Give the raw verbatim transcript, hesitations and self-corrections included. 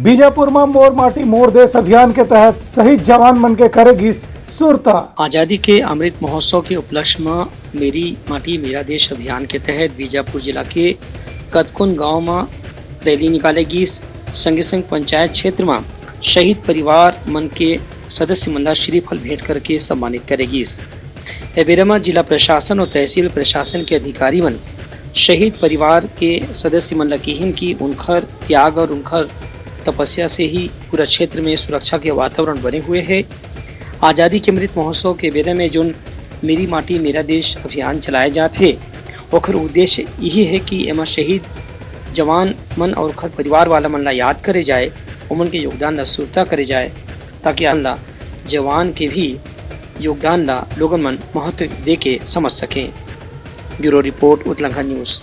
बीजापुर म मोर माटी मोर देश अभियान के तहत शहीद जवान मन के करे गिस सुरता। आजादी के अमृत महोत्सव के उपलक्ष्य म मेरी माटी मेरा देश अभियान के तहत बीजापुर जिला के कतकोन गांव म रैली निकाले गिस। संगे संग पंचायत क्षेत्र म शहीद परिवार मन के सदस्य मन ला श्रीफल भेंट करके सम्मानित करे गिस। ए बेरा म जिला प्रशासन और तहसील प्रशासन के अधिकारी मन शहीद परिवार के सदस्य मन ला किहिन कि उनखर त्याग और उनखर तपस्या से ही पूरा क्षेत्र में सुरक्षा के वातावरण बने हुए हे। आजादी के अमृत महोत्सव के बेरा में जोन मेरी माटी मेरा देश अभियान चलाए जात हे, ओखर उद्देश्य यही हे कि एमा शहीद जवान मन और ओखर परिवार वाला मन ला याद करे जाए, ओमन के योगदान ला सुरता करे जाए, ताकि आन ला जवान के भी योगदान ला लोगन मन महत्व दे के समझ सकें। Bureau report, Utlangha news.